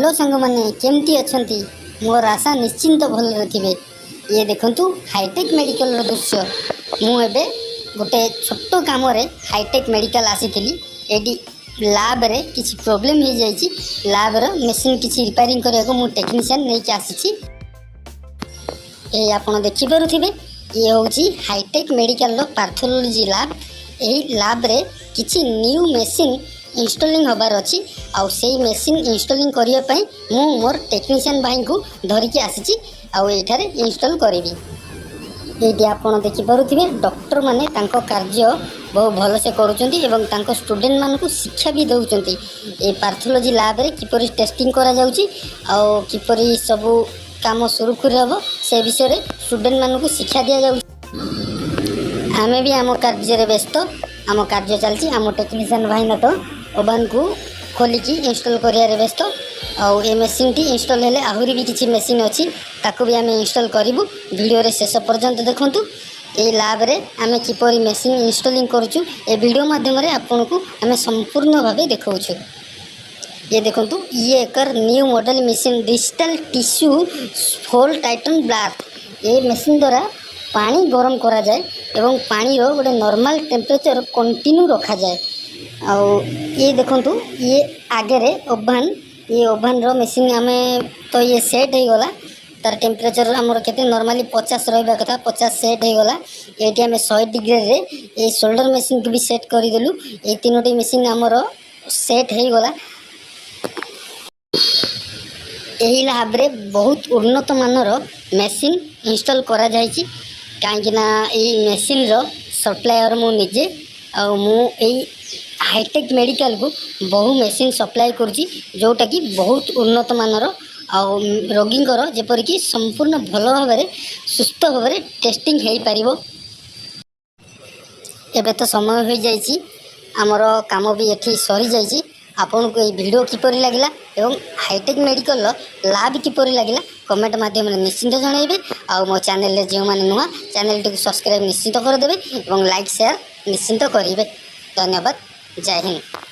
Hello ସାଙ୍ଗମାନେ, କେମିତି ଅଛନ୍ତି? ମୋର ଆଶା ନିଶ୍ଚିନ୍ତ ଭଲରେ ଥିବେ। ଇଏ ଦେଖନ୍ତୁ ହାଇଟେକ୍ ମେଡ଼ିକାଲର ଦୃଶ୍ୟ। ମୁଁ ଏବେ ଗୋଟେ ଛୋଟ କାମରେ ହାଇଟେକ୍ ମେଡ଼ିକାଲ ଆସିଥିଲି। ଏଇଠି ଲ୍ୟାବ୍ରେ କିଛି ପ୍ରୋବ୍ଲେମ୍ ହେଇଯାଇଛି। ଲ୍ୟାବ୍ର ମେସିନ୍ କିଛି ରିପେୟାରିଂ କରିବାକୁ ମୁଁ ଟେକ୍ନିସିଆନ୍ ନେଇକି ଆସିଛି। ଏଇ ଆପଣ ଦେଖିପାରୁଥିବେ, ଇଏ ହେଉଛି ହାଇଟେକ୍ ମେଡ଼ିକାଲର ପାଥୋଲୋଜି ଲ୍ୟାବ୍। ଏହି ଲ୍ୟାବ୍ରେ କିଛି ନ୍ୟୁ ମେସିନ୍ ଇନଷ୍ଟଲିଂ ହେବାର ଅଛି ଆଉ ସେଇ ମେସିନ୍ ଇନଷ୍ଟଲିଂ କରିବା ପାଇଁ ମୁଁ ମୋର ଟେକ୍ନିସିଆନ୍ ଭାଇଙ୍କୁ ଧରିକି ଆସିଛି ଆଉ ଏଇଠାରେ ଇନଷ୍ଟଲ୍ କରିବି। ଏଇଠି ଆପଣ ଦେଖିପାରୁଥିବେ, ଡକ୍ଟରମାନେ ତାଙ୍କ କାର୍ଯ୍ୟ ବହୁ ଭଲସେ କରୁଛନ୍ତି ଏବଂ ତାଙ୍କ ଷ୍ଟୁଡେଣ୍ଟମାନଙ୍କୁ ଶିକ୍ଷା ବି ଦେଉଛନ୍ତି। ଏ ପାଥୋଲୋଜି ଲ୍ୟାବ୍ରେ କିପରି ଟେଷ୍ଟିଂ କରାଯାଉଛି ଆଉ କିପରି ସବୁ କାମ ସୁରୁଖୁରୁରେ ହେବ, ସେ ବିଷୟରେ ଷ୍ଟୁଡେଣ୍ଟମାନଙ୍କୁ ଶିକ୍ଷା ଦିଆଯାଉଛି। ଆମେ ବି ଆମ କାର୍ଯ୍ୟରେ ବ୍ୟସ୍ତ। ଆମ କାର୍ଯ୍ୟ ଚାଲିଛି। ଆମ ଟେକ୍ନିସିଆନ୍ ଭାଇନା ତ ଓଭାନକୁ ଖୋଲିକି ଇନଷ୍ଟଲ୍ କରିବାରେ ବ୍ୟସ୍ତ। ଆଉ ଏ ମେସିନ୍ଟି ଇନଷ୍ଟଲ୍ ହେଲେ ଆହୁରି ବି କିଛି ମେସିନ୍ ଅଛି, ତାକୁ ବି ଆମେ ଇନଷ୍ଟଲ୍ କରିବୁ। ଭିଡ଼ିଓରେ ଶେଷ ପର୍ଯ୍ୟନ୍ତ ଦେଖନ୍ତୁ। ଏଇ ଲ୍ୟାବ୍ରେ ଆମେ କିପରି ମେସିନ୍ ଇନଷ୍ଟଲିଂ କରୁଛୁ, ଏ ଭିଡ଼ିଓ ମାଧ୍ୟମରେ ଆପଣଙ୍କୁ ଆମେ ସମ୍ପୂର୍ଣ୍ଣ ଭାବେ ଦେଖାଉଛୁ। ଇଏ ଦେଖନ୍ତୁ, ଇଏ ଏକ new model machine, digital tissue fold Titan bath। ଏ ମେସିନ୍ ଦ୍ୱାରା ପାଣି ଗରମ କରାଯାଏ ଏବଂ ପାଣିର ଗୋଟେ ନର୍ମାଲ୍ ଟେମ୍ପରେଚର୍ କଣ୍ଟିନ୍ୟୁ ରଖାଯାଏ। ଆଉ ଇଏ ଦେଖନ୍ତୁ, ଇଏ ଆଗରେ ଓଭାନ୍। ଇଏ ଓଭାନ୍ର ମେସିନ୍ ଆମେ ତ ଇଏ ସେଟ୍ ହେଇଗଲା। ତାର ଟେମ୍ପରେଚର୍ ଆମର କେତେ ନର୍ମାଲି 50 ରହିବା କଥା, 50 ସେଟ୍ ହେଇଗଲା। ଏଇଠି ଆମେ 100 ଡିଗ୍ରୀରେ ଏଇ ସୋଲ୍ଡର ମେସିନ୍କୁ ବି ସେଟ୍ କରିଦେଲୁ। ଏଇ ତିନୋଟି ମେସିନ୍ ଆମର ସେଟ୍ ହେଇଗଲା। ଏହି ଲ୍ୟାବ୍ରେ ବହୁତ ଉନ୍ନତ ମାନର ମେସିନ୍ ଇନଷ୍ଟଲ୍ କରାଯାଇଛି, କାହିଁକିନା ଏଇ ମେସିନ୍ର ସପ୍ଲାୟର୍ ମୁଁ ନିଜେ ଆଉ ମୁଁ ଏଇ ହାଇଟେକ୍ ମେଡ଼ିକାଲକୁ ବହୁ ମେସିନ୍ ସପ୍ଲାଏ କରୁଛି, ଯେଉଁଟାକି ବହୁତ ଉନ୍ନତ ମାନର ଆଉ ରୋଗୀଙ୍କର ଯେପରିକି ସମ୍ପୂର୍ଣ୍ଣ ଭଲ ଭାବରେ, ସୁସ୍ଥ ଭାବରେ ଟେଷ୍ଟିଂ ହେଇପାରିବ। ଏବେ ତ ସମୟ ହୋଇଯାଇଛି, ଆମର କାମ ବି ଏଠି ସରିଯାଇଛି। ଆପଣଙ୍କୁ ଏଇ ଭିଡ଼ିଓ କିପରି ଲାଗିଲା ଏବଂ ହାଇଟେକ୍ ମେଡ଼ିକାଲର ଲ୍ୟାବ୍ କିପରି ଲାଗିଲା, କମେଣ୍ଟ ମାଧ୍ୟମରେ ନିଶ୍ଚିନ୍ତ ଜଣାଇବେ। ଆଉ ମୋ ଚ୍ୟାନେଲରେ ଯେଉଁମାନେ ନୂଆ, ଚ୍ୟାନେଲଟିକୁ ସବସ୍କ୍ରାଇବ୍ ନିଶ୍ଚିନ୍ତ କରିଦେବେ ଏବଂ ଲାଇକ୍, ସେୟାର ନିଶ୍ଚିନ୍ତ କରିବେ। ଧନ୍ୟବାଦ। ଜୟ ହିନ୍ଦ।